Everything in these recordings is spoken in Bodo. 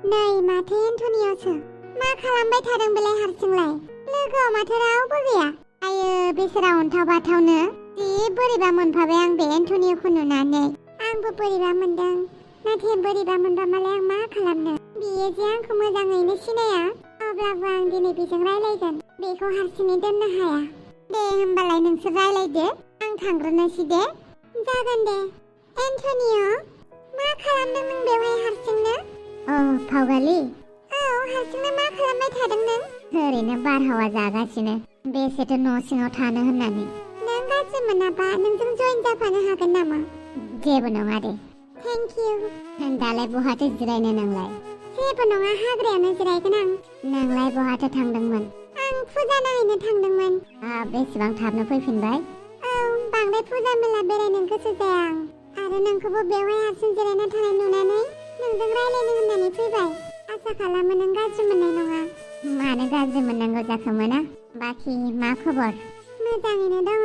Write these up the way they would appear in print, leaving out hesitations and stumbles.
नै माथो एन्टनिय'सो मा खालामबाय थादों बेलाय हारसिंलाय लोगोआव माथो रावबो गैया आयो बेसोरा अन्थाव बाथावनो जि बोरैबा मोनफाबाय आं बे एन्टनिय'खौ नुनानै आंबो बोरैबा मोनदों नाथाय बोरैबा मोनबा मालाय आं मा खालामनो बियो जे आंखौ मोजाङैनो सिनाया अब्लाबो आं दिनै बेजों रायलायगोन बेखौ हारसिङै दोननो हाया दे होमबालाय नोंसोर रायलायदो आं थांग्रोनोसै दे जागोन दे एन्टनिय' मा खालामदों नों बेवहाय हारसिंनो फावगालि हारसिंनो मा खालामबाय थादों नों ओरैनो बारहावा जागासिनो बेसेथो न' सिङाव थानो होननानै नों गाज्रि मोनाबा नोंजों जइन जाफानो हागोन नामा जेबो नङा दे थेंक इउ दालाय बहाथो जिरायनो नोंलाय जेबो नङा हाग्रायावनो जिरायगोन आं नोंलाय बहाथो थांदोंमोन आं फुजा नायनो थांदोंमोन बेसेबां थाबनो फैफिनबाय बांद्राय फुजा मेला बेरायनो गोसो जाया आं आरो नोंखौबो बेवहाय हारसिं जिरायना थानाय नुनानै नोंजों रायलायनो होननानै फैबाय आसा खालामो नों गाज्रि मोननाय नङा मानो गाज्रि मोननांगौ जाखो मोना बाखि मा खबर मोजाङैनो दङ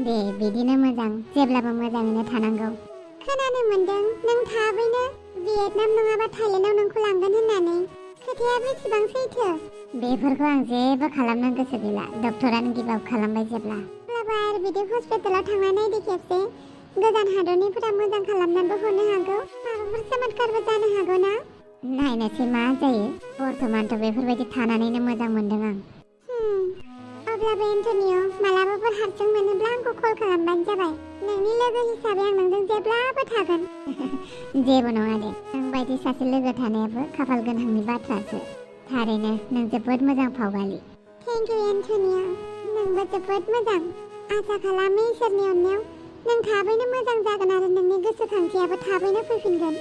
दे बिदिनो मोजां जेब्लाबो मोजाङैनो थानांगौ खोनानो मोनदों नों थाबैनो भियेटनाम नङाबा थाइलेन्डआव नोंखौ लांगोन होननानै खोथाया बेसेबां सैथो बेफोरखौ आं जेबो खालामनो गोसो गैला डक्टरानो गिभ आप खालामबाय जेब्ला अब्लाबो आयुर्वेदिक हस्पिटालाव थांना नायदो खेबसे गोजान हादरनिफोरा मोजां खालामनानैबो हरनो हागौ माबाफोर चमत्कारबो जानो हागौ ना नायनोसै मा जायो बर्थमानथ' बेफोरबायदि थानानैनो मोजां मोनदों आं अब्लाबो एन्टनिय' मालाबाफोर हारसिं मोनोब्ला आंखौ कल खालामबानो जाबाय नोंनि लोगो हिसाबै आं नोंजों जेब्लाबो थागोन जेबो नङा दे नों बायदि सासे लोगो थानायाबो खाफाल गोनांनि बाथ्रासो थारैनो नों जोबोद मोजां फावगालि थेंक इउ एन्टनिय' नोंबो जोबोद मोजां आसा खालामो इसोरनि अननायाव नों थाबैनो मोजां जागोन आरो नोंनि गोसोखांथियाबो थाबैनो फैफिनगोन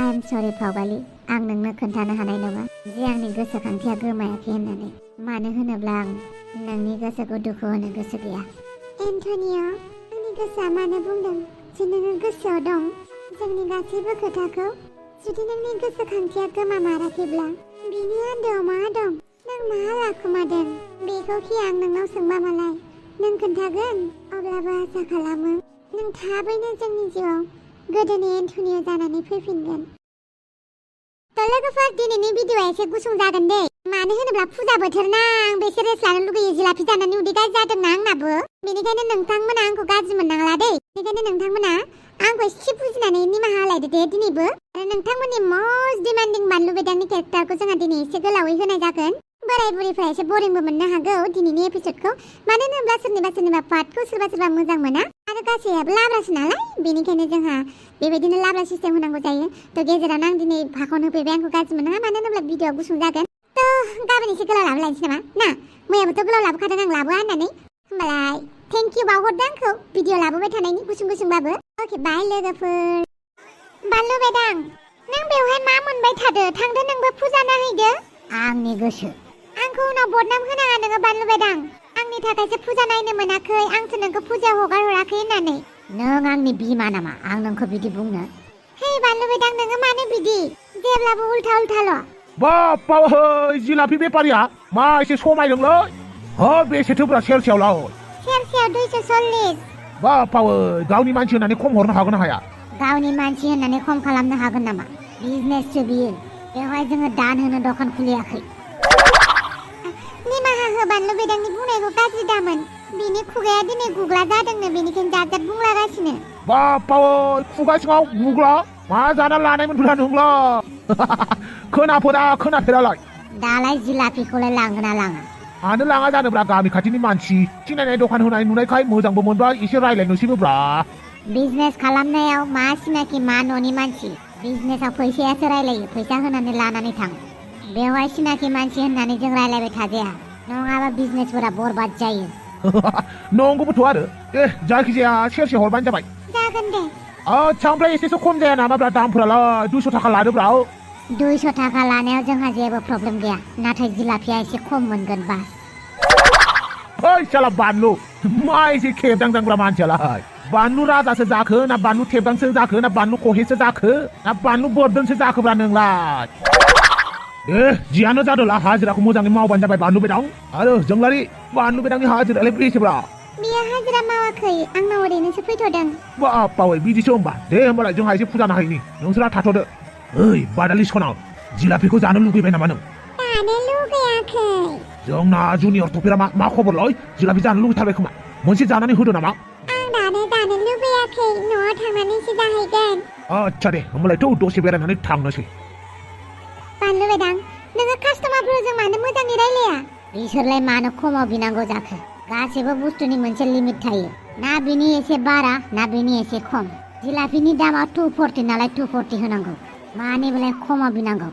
आइ एम सरि फावगालि आं नोंनो खोन्थानो हानाय नङा जे आंनि गोसोखांथिया गोमायाखै होननानै मानो होनोब्ला आं नोंनि गोसोखौ दुखु होनो गोसो गैया एन्टनिय' आंनि गोसोआ मानो बुंदों जे नोङो गोसोआव दं जोंनि गासैबो खोथाखौ जुदि नोंनि गोसोखांथिया गोमामाराखैब्ला बिनि आन्दोआव मा दं नों मा लाखुमादों बेखौखि आं नोंनाव सोंबा मालाय नों खोन्थागोन अब्लाबो आसा खालामो नों थाबैनो जोंनि जिउआव गोदोनि एन्टनिय' जानानै फैफिनगोन थ' लोगोफोर दिनैनि भिडिअ'आ एसे गुसुं जागोन दे मानो होनोब्ला फुजा बोथोर ना आं बेसे रेस्ट लानो लुगैयो जिलाफि जानानै उदै गाज्रि जादोंना आंनाबो बेनिखायनो नोंथांमोना आंखौ गाज्रि मोननांला दे बेनिखायनो नोंथांमोना आंखौ एसे बुजिनानै निमाहा होलायदो दे दिनैबो आरो नोंथांमोननि मस्ट डिमान्डिं बानलु बेदांनि केरेक्टारखौ जोंहा दिनै एसे गोलावै होनाय जागोन बोराय बुरैफ्रा एसे बरिंबो मोननो हागौ दिनैनि एपिसोडखौ मानो होनोब्ला सोरनिबा पार्टखौ सोरबा मोजां मोना आरो गासैयाबो लाब्रासो नालाय बेनिखायनो जोंहा बेबायदिनो लाब्रा सिस्टेम होनांगौ जायो थ' गेजेरावनो आं दिनै भाखौनो होफैबाय आंखौ गाज्रि मोना मानो होनोब्ला भिडिअआ गुसुं जागोन थ' गाबोन एसे गोलाव लाबोलायनोसै नामा ना मैयाबोथ' गोलाव लाबोखादों आं लाबोआ होननानै होमबालाय थेंक इउ बावहरदो आंखौ भिडिअ लाबोबाय थानायनि गुसुंबाबो अके बाय लोगोफोर बानलु बेदां नों बेवहाय मा मोनबाय थादो थांदो नोंबो फुजा नायहैदो आंनि गोसो आंखौ उनाव बदनाम होनाङा नोङो बानलु बेदां आंनि थाखायसो फुजा नायनो मोनाखै आंसो नोंखौ फुजायाव हगार हराखै होननानै नों आंनि बिमा नामा आं नोंखौ बिदि बुंनो हे बानलु बेदां नोङो मानो बिदि जेब्लाबो उल्थाल' बाप्पा जिलाफि बेफारिया मा एसे समायदोंलै बेसेथो बुरजा सेरसेयावलाय सेरसेयाव 240 बाप्पा गावनि मानसि होननानै खम हरनो हागोन ना हाया गावनि मानसि होननानै खम खालामनो हागोन नामा बिजनेससो बियो बेवहाय जोङो दान होनो दखान खुलियाखै निमाहा हो बानलु बेदांनि बुंनायखौ गाज्रि दामोन बिनि खुगाया दिनै गुग्ला जादोंनो बेनिखायनो जात बुंलागासिनो बाप्पा खुगा सिङाव गुग्ला मा जाना लानायमोन नोंला खोनाफेरालाय दालाय जिलाफिखौलाय लांगोन ना लाङा मानो लाङा जानोब्रा गामि खाथिनि मानसि सिनायनाय दखान होनाय नुनायखाय मोजांबो मोनबाय एसे रायलायनोसैबो ब्रा बिजनेस खालामनायाव मा सिनाखि मा न'नि मानसि बिजनेसाव फैसायासो रायलायो फैसा होनानै लानानै थां बेवहाय सिनाखि मानसि होननानै जों रायलायबाय थाजाया नङाबा बिजनेसफोरा बरबाद जायो नंगौबोथ' आरो दे जायखिजाया सेरसे हरबानो जाबाय जागोन दे आच्छा ओमफ्राय एसेसो खम जाया नामाब्रा दामफोरालाय 200 थाखा लादोब्रा 200 थाखा लानायाव जोंहा जेबो प्रब्लेम गैया नाथाय जिलाफिया एसे खम मोनगोन बास ओइ साला बानलु मा एसे खेबदांदांब्रा मानसियालाय बानलु राजासो जाखो ना बानलु खेबदांसो जाखो ना बानलु कहेसो जाखो ना बानलु बोरदोनसो जाखोब्रा नोंलाय जियानो जादोला हाजिराखौ मोजाङै मावबानो जाबाय बानलु बेदां आरो जोंलारि बानलु बेदांनि हाजिरालाय बेसेब्रा बियो हाजिरा मावाखै आंनाव ओरैनोसो फैथ'दों बाप्पा बिदिसो होमबा दे होमबालाय जोंहा एसे फुजा नायहैनि नोंसोरा थाथ'दो ओइ बादालि सनाव जिलापिखौ जानो लुगैबाय नामा नों जानो लुगैयाखै जोंना जुनियर टफिरा मा खबरलै जिलापि जानो लुगैथारबाय खोमा मोनसे जानानै होदो नामा आं दानो जानो लुगैयाखै न'आव थांनानैसो जाहैगोन आच्छा दे होमबालायथ' दसे बेरायनानै थांनोसै बानलु बेदां नोङो कास्टमारफोरजों मानो मोजाङै रायलाया बिसोरलाय मानो खमाव बिनांगौ जाखो गासैबो बुस्थुनि मोनसे लिमिट थायो ना बिनि एसे बारा ना बिनि एसे खम जिलापिनि दामा 240 नालाय 240 होनांगौ मानिबालाय खमाव बिनांगौ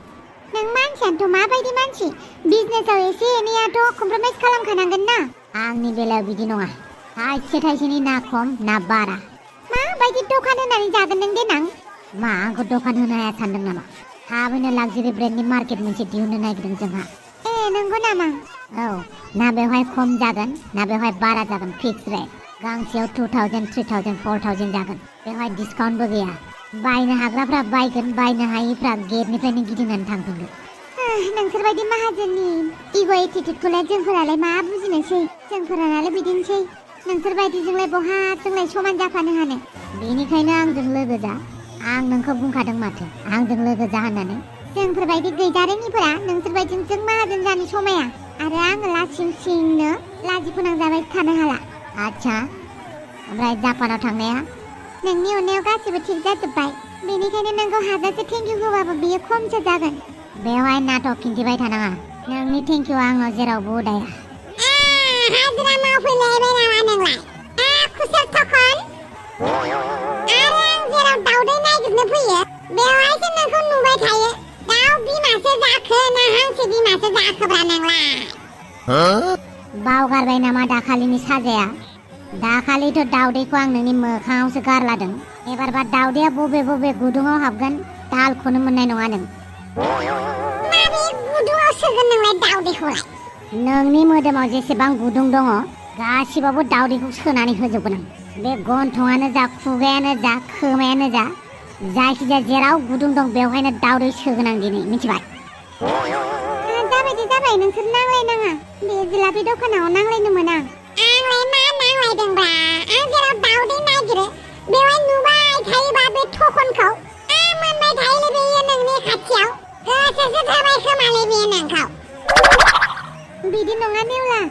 नों मानसियानोथ' माबायदि मानसि बिजनेसाव एसे एनैयाथ' कमप्रमाइज खालामखानांगोन ना आंनि बेलायाव बिदि नङा थाइसेनि ना खम ना बारा माबायदि दखान होनानै जागोन नों देनां मा आंखौ दखान होनो हाया सानदों नामा थाबैनो लाक्जारि ब्रेन्डनि मार्केट मोनसे दिहुननो नागिरदों जोंहा नंगौ नामा औ ना बेवहाय खम जागोन ना बेवहाय बारा जागोन फिक्स रेट गांसेयाव 2000 3000 4000 जागोन बेवहाय डिसकाउन्टबो गैया बायनो हाग्राफ्रा बायगोन बायनो हायिफ्रा गेटनिफ्रायनो गिदिंनानै थांफिनगोन नोंसोरबायदि माहाजोननि इग' एटिट्युडखौलाय जोंफोरालाय मा बुजिनोसै जोंफोरालाय बिदिनोसै नोंसोरबायदिजोंलाय बहा जोंलाय समान जाफानो हानो बेनिखायनो आंजों लोगो जा आं नोंखौ बुंखादों माथो आंजों लोगो जा होननानै जोंफोरबायदि गैजारोङिफोरा नोंसोरबायदिजों माहाजोन जानो समाया आरो आङो लासिंसिंनो लाजि फोनांजाबाय थानो हाला आच्छा ओमफ्राय जापानाव थांनाया नोंनि अननायाव गासिबो थिग जाजोब्बाय बेनिखायनो नोंखौ हाजासे थेंकिउ होबाबो बियो खमसो जागोन बेवहाय नाटक खिन्थिबाय थानाङा नोंनि थेंकिउ आंनाव जेरावबो उदाया हाजिरा मावफैलायबाय नामा नोंलाय खुसेर थखन आरो आं जेराव दावदै नागिरनो फैयो बेवहायसो नोंखौ नुबाय थायो दाउ बिमासो जाखो ना हांसो बिमासो जाखोब्रा नोंलाय बावगारबाय नामा दाखालिनि साजाया दाखालिथ' दावदैखौ आं नोंनि मोखाङावसो गारलादों एबारबा दावदैया बबे बबे गुदुङाव हाबगोन तालखौनो मोननाय नङा नों माबे गुदुङाव सोगोन नोंलाय दावदैखौलाय नोंनि मोदोमाव जेसेबां गुदुं दङ गासिबावबो दावदैखौ सोनानै होजोबगोन आं बे गन्थङानो जा खुगायानो जा खोमायानो जा जायखिजाया जेराव गुदुं दं बेवहायनो दावदै सोगोन आं दिनै मिथिबाय जाबाय नोंसोर नांलायनाङा बे जिलापि दखानाव नांलायनो मोना आंलाय मा नांलायदोंब्रा आं जेराव दावदै नागिरो बेवहाय नुबाय थायोबा बे थखनखौ मोनबाय थायोलै बेयो नोंनि खाथियाव गोसोसो थोबाय खोमालै बेयो नोंखौ बिदि नङा नेवला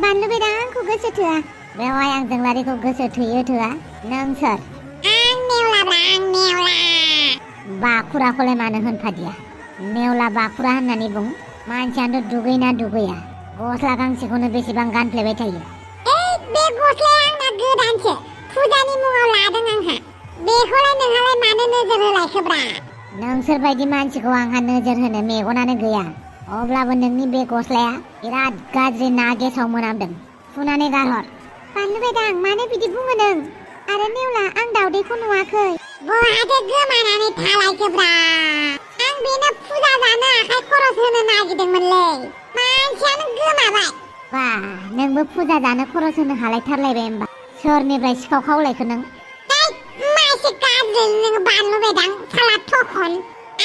बानलु बेदा आंखौ गोसो थोआ बेवहाय आं जोंलारिखौ गोसो थोयो थोआ नों सोर आं नेवलाब्रा आं नेवला बाखुराखौलाय मानो होनफादिया नेवला बाखुरा होननानै बुं मानसियानोथ' दुगैना दुगैया गस्ला गांसेखौनो बेसेबां गानफ्लेबाय थायो बे गस्लाया आंना गोदानसो फुजानि मुङाव लादों आंहा बेखौलाय नोंहालाय मानो नोजोर होलायखोब्रा नोंसोरबायदि मानसिखौ आंहा नोजोर होनो मेगनानो गैया अब्लाबो नोंनि बे गस्लाया बिराद गाज्रि ना गेसाव मोनामदों सुनानै गारहर बानलु बेदां मानो बिदि बुङो नों आरो नेवला आं दावदैखौ नुवाखै बहाथो गोमानानै थालायखोब्रा आं बेनो फुजा जानो आखाइ खरस होनो नागिरदोंमोनलै मानसियानो गोमाबाय बा नोंबो फुजा जानो खरस होनो हालायथारलायबाय होमबा सोरनिफ्राय सिखाव खावलायखो नों मासे गाज्रि नोङो बानलु बेदां साला थखन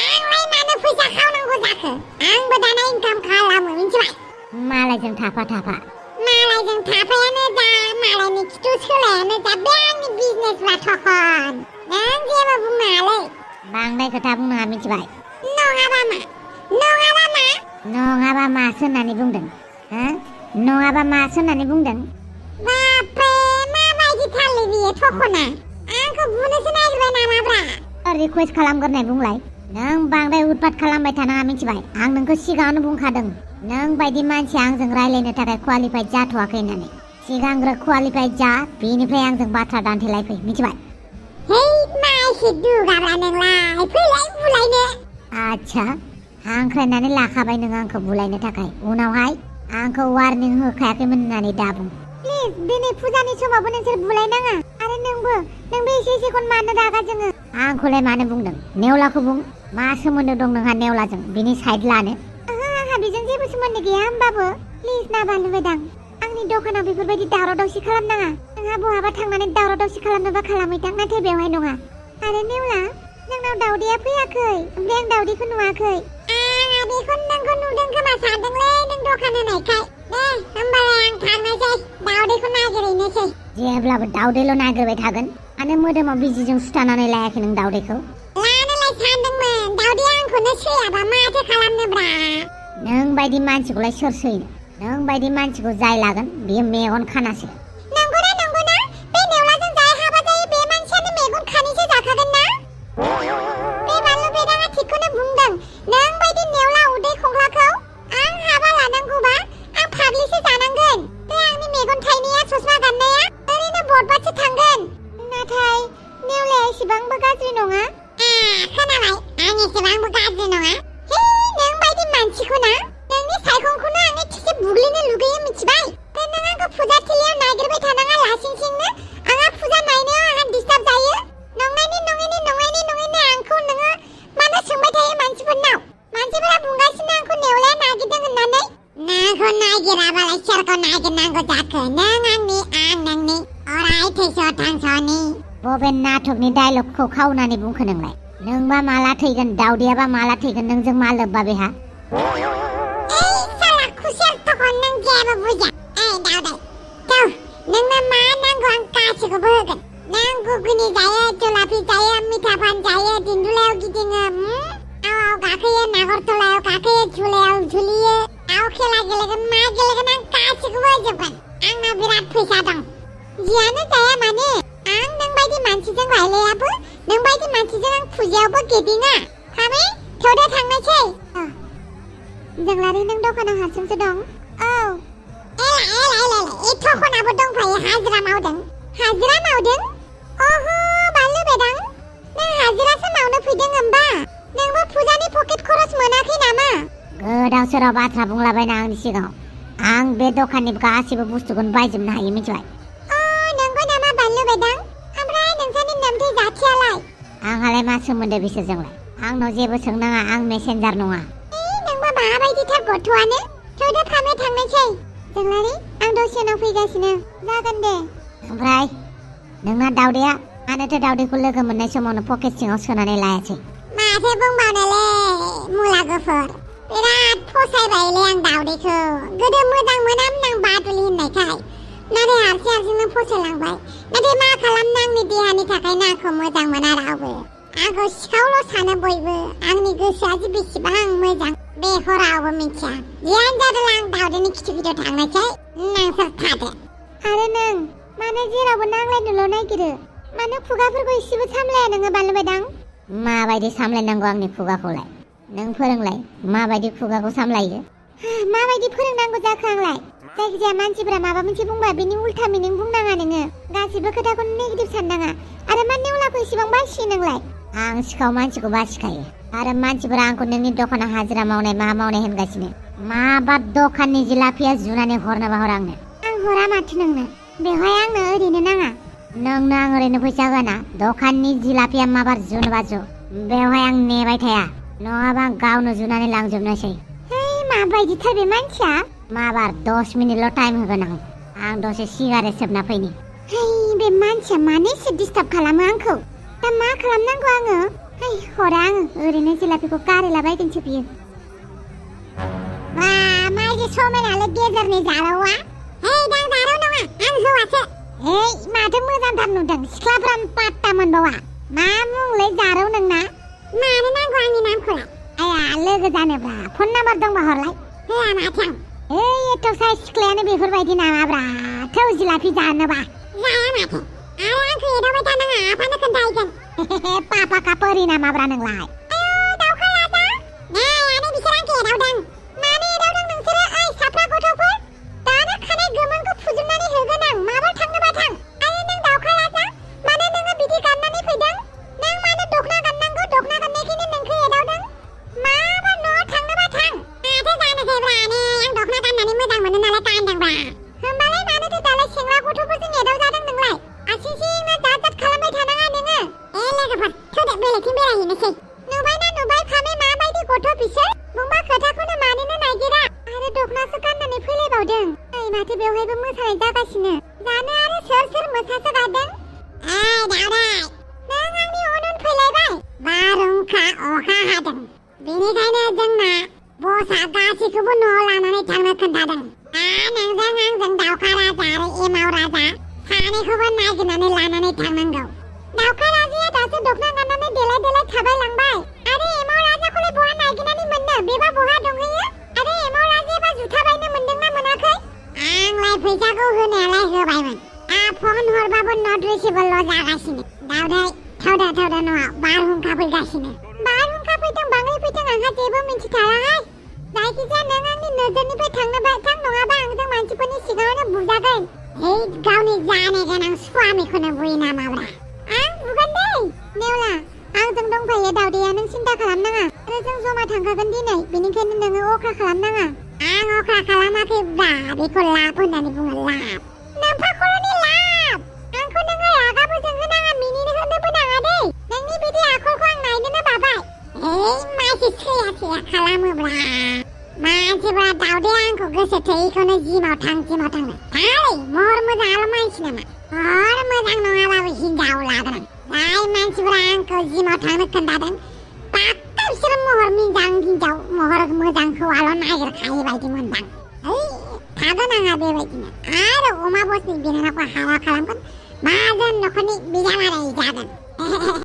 आंलाय मानो फैसा खावनांगौ जाखो आंबो दाना इनकाम खालामो मिथिबाय मालायजों थाफा मालायजों थाफायानो जा मालायनि खिथु सोलायानो जा बे आंनि बिजनेसब्रा थखन नों जेबो बुंनाङालै बांद्राय खोथा बुंनाङा मिथिबाय नङाबा मासो होननानै बुंदों नङाबा मासो होननानै बुंदों बापरे माबायदि थाललै बियो थखना आंखौ बुनोसो नागिरबाय नामाब्रा रिकुवेस्ट खालामगोरनाय बुंलाय नों बांद्राय उतपात खालामबाय थानाङा मिथिबाय आं नोंखौ सिगाङावनो बुंखादों नों बायदि मानसिया आंजों रायलायनो थाखाय क्वालिफाइड जाथ'वाखै होननानै सिगांग्रो क्वालिफाइड जा बेनिफ्राय आंजों बाथ्रा दान्थेलायफै मिथिबाय हे मा एसे दुगाब्रा नोंलाय फैलाय बुलायनो आच्छा हांख्रायनानै लाखाबाय नों आंखौ बुलायनो थाखाय उनावहाय आंखौ वार्निं होखायाखैमोन होननानै दाबुं प्लिज दिनै फुजानि समावबो नोंसोर बुलायनाङा आरो नोंबो एसे एसेखौनो मानो रागा जोङो आंखौलाय मानो बुंदों नेवलाखौ बुं मा सोमोन्दो दं नोंहा नेवलाजों बिनि साइड लानो आंहा बेजों जेबो सोमोन्दो गैया होमबाबो प्लिज ना बानलु बेदां आंनि दखानाव बेफोरबायदि दावराव दावसि खालामनाङा नोंहा बहाबा थांनानै दावराव दावसि खालामनोबा खालामहैथां नाथाय बेवहाय नङा आरो नेवला नोंनाव दावदैया फैयाखै ओमफ्राय आं दावदैखौ नुवाखै आंहा बेखौ नोंखौ नुदों खोमा सानदोंलै नों दखान होनायखाय दे होमबालाय आं थांनोसै दावदैखौ नागिरहैनोसै जेब्लाबो दावदैल' नागिरबाय थागोन मानो मोदोमाव बिजिजों सुथानानै लायाखै नों दावदैखौ लानोलाय सानदोंमोन दावदैया आंखौनो सैयाबा माथो माथो खालामनोब्रा नों बायदि मानसिखौलाय सोर सैनो नों बायदि मानसिखौ जाय लागोन बियो मेगन खानासो नंगौना बे नेवलाजों जाय हाबा जायो बे मानसियानो मेगन खानैसो जाखागोन ना बे बानलु बेदाङा थिगखौनो बुंदों नों बायदि नेवला उदै खंख्लाखौ आं हाबा लानांगौबा आं फाग्लिसो जानांगोन बे आंनि मेगन थाइनैया ससमा गाननाया ओरैनो बरबादसो थांगोन नाथाय नेवलाया एसेबांबो गाज्रि नङा खोनाबाय आं एसेबांबो गाज्रि नङा हे नों बायदि मानसिखौ ना नोंनि सायखंखौनो आं एसे बुग्लिनो लुगैयो मिथिबाय दा नों आंखौ फुजा थिलियाव नागिरबाय थानाङा लासिंसिंनो आंहा फुजा नायनायाव आंहा डिस्टार्ब जायो नङैनो आंखौ नोङो मानो सोंबाय थायो मानसिफोरा बुंगासिनो आंखौ नेवलाया नागिरदों होननानै नोंखौ नागिराबालाय सोरखौ नागिरनांगौ जाखो नों आंनि आं नोंनि अराय थैस' थांस'नि बबे नाटकनि डायलगखौ खावनानै बुंखो नोंलाय नोंबा माला थैगोन दावदैयाबा माला थैगोन नोंजों मा लोब्बा बेहा ओइ साला खुसेर थखन नों जेबो बुजिया ओइ दावदै थौ नोंनो मा नांगौ आं गासैखौबो होगोन नों गुगुनि जायो जुलाफि जायो मिथा पान जायो दिन्दुलायाव गिदिङो आव गाखोयो नागरतलायाव गाखोयो झुलायाव झुलियो आव खेला गेलेगोन मा गेलेगोन आं गासैखौबो होजोबगोन आंनाव बिराद फैसा दं जियानो जाया मानो आं नों बायदि मानसिजों रायलायाबो नों बायदि मानसिजों आं फुजायावबो गिदिङा थामै थौदो थांनोसै जोंलारि नों दखानाव हारसिंसो दं औ एला ए थखनाबो दंफायो हाजिरा मावदों अहो बानलु बेदां नों हाजिरासो मावनो फैदों होमबा नोंबो फुजानि पकेट खरस मोनाखै नामा गोदाव सोराव बाथ्रा बुंलाबायना आंनि सिगाङाव आं बे दखाननि गासैबो बुस्थुखौनो बायजोबनो हायो मिथिबाय नंगौ नामा बानलु बेदां ओमफ्राय नोंसानि नामथै जाथियालाय आंहालाय मा सोमोन्दो बिसोरजोंलाय आंनाव जेबो सोंनाङा आं मेसेन्जार नङा नोंबो माबायदिथार गथ'आनो थौदो थामै थांनोसै जोंलारि आं दसे उनाव फैगासिनो जागोन दे ओमफ्राय नोंना दावदैया मानोथो दावदैखौ लोगो मोननाय समावनो पकेट सिङाव सोनानै लायासै माथो बुंबावनोलै मुला गुफुर बिराद फसायबायलै आं दावदैखौ गोदो मोजां मोनामोन आं बादुलि होननायखाय नाथाय हारसिंनो फसायलांबाय नाथाय मा खालामनो आंनि देहानि थाखायनो आंखौ मोजां मोना रावबो आंखौ सिखावल' सानो बयबो आंनि गोसोआ जे बेसेबां मोजां बेखौ रावबो मिथिया जियानो जादों आं दावदैनि खिथु खिथु थांनोसै नोंसोर थादो आरो नों मानो जेरावबो नांलायनोल' नागिरो मानो खुगाफोरखौ एसेबो सामलाया नोङो बानलु बेदां माबायदि सामलायनांगौ आंनि खुगाखौलाय नों फोरोंलाय माबायदि खुगाखौ सामलायो माबायदि फोरोंनांगौ जाखो आंलाय जायखिजाया मानसिफोरा माबा मोनसे बुंबा बेनि उल्था मिनिं बुंनाङा नोङो गासिबो खोथाखौनो नेगेटिभ साननाङा आरो मा नेवलाखौ एसेबां बासियो नोंलाय आं सिखाव मानसिखौ बासिखायो आरो मानसिफोरा आंखौ नोंनि दखानाव हाजिरा मावनाय मा मावनाय होनगासिनो माबा दखाननि जिलापिया जुनानै हरनोबा हर आंनो आं हरा माथो नोंनो बेवहाय आंनो ओरैनो नाङा नोंनो आं ओरैनो फैसा होना दखाननि जिलापिया माबार जुनोबा जु बेवहाय आं नेबाय थाया नङाबा आं गावनो जुनानै लांजोबनोसै माबायदिथार बे मानसिया माबार 10 मिनिटल' टाइम होगोन आं दसे सिगारेट सोबना फैनि बे मानसिया मानो एसे डिस्टार्ब खालामो आंखौ दा मा खालामनांगौ आङो हरा आङो ओरैनो जिलापिखौ गारैलाबायगोनसो बियो मायदि समायनालै गेजेरनि जारौआ दां जारौ नङा आं हौवासो माथो मोजांथार नुदों सिख्लाफ्रा पात्ता मोनबावा मा मुंलै जारौ नोंना मानो नांगौ आंनि नामखौलाय लोगो जानोब्रा फन नाम्बार दंबा हरलाय होआ माथो आं एथ' साइज सिख्लायानो बेफोरबायदि नामाब्रा थौ जिलापि जानोबा जाया माथो आरो आंखौ एदावबाय थानाङा आफानो खोन्थाहैगोन पापा कापरि नामाब्रा नोंलाय दाउखा राजा नायानो बिसोर आंखौ एदावदों मानो एदावदों नोंसोरो साफ्रा गथ'फोर दानो खानाय गोमोनखौ फुजोबनानै होगोन आं माबा थांनोबा थां आरो नों दाउखा राजा मानो नोङो बिदि गाननानै फैदों नों मानो दखना गाननांगौ दखना गाननायखायनो नोंखौ एदावदों माबा न'आव थांनोबा थां माथो जानोसैब्रा नै आं दखना गाननानै मोजां मोनो नालाय गानदोंब्रा होमबालाय मानोथो दालाय सेंग्रा गथ'फोरजों एदावजादों नोंलाय आसिंसिंनो जात खालामबाय थानाङा नोङो लोगोफोर थौदो बेलेगथिं बेरायहैनोसै नुबाय फामे माबायदि गथ' बिसोर बुंबा खोथाखौनो मानिनो नागिरा आरो दखनासो गाननानै फैलायबावदों माथो बेवहायबो मोसानाय जागासिनो जानो आरो सोर मोसासो गारदों दावराय नों आंनि उन फैलायबाय बारहुंखा अखा हादों बेनिखायनो जोंना बसआ गासैखौबो न'आव लानानै थांनो खोन्थादों नोंजों आंजों दाउखा राजा आरो एमाव राजा सानैखौबो नागिरनानै लानानै थांनांगौ दाउखा राजाया दासो दखना गाननानै देलाय थाबाय लांबाय आरो एमाव राजाखौलाय बहा नागिरनानै मोननो बे फैसाखौ होनायालाय होबायमोन फन हरबाबो नट रिसिभेबल जागासिनो दावदै थावदा न'आव बारहुंखा फैगासिनो बारहुंखा फैथों बाङै फैथों आंहा जेबो मिन्थिथाराहाय जायखिजाया नों आंनि नोजोरनिफ्राय थांनोबा थां नङाबा आंजों मानसिफोरनि सिगाङावनो बुजागोन गावनि जानो गोनां स्वामिखौनो बुयो नामाब्रा आं बुगोन दै नेवला आंजों दंफायो दावदैया नों सिन्था खालामनाङा आरो जों जमा थांखागोन दिनै बेनिखायनो नोङो अख्रा खालामनाङा आं अख्रा खालामाखैब्ला बेखौ लाब होननानै बुङो लाब नोम्फा खर'नि लाब आंखौ नोङो रागाबो जोंहोनाङा मिनिनो होनोबो नाङा दै नोंनि बिदि आखलखौ आं नायनोनो बाबाय मानसि सैया खालामोब्ला मानसिफ्रा दावदै आंखौ गोसो थोयैखौनो जिमाव थांनो थांलै महर मोजाङाल' मानसि नामा महर मोजां नङाबाबो हिनजाव लागोन आं जाय मानसिफ्रा आंखौ जिमाव थांनो खोन्थादों पाक्का बिसोरो महर हिनजाव महर मोजां हौवाल' नागिरखायो बायदि मोनदां थागोन आंहा बेबायदिनो आरो अमा बसनि बिनानावखौ हाबा खालामगोन माहाजोन न'खरनि बिजामादै जागोन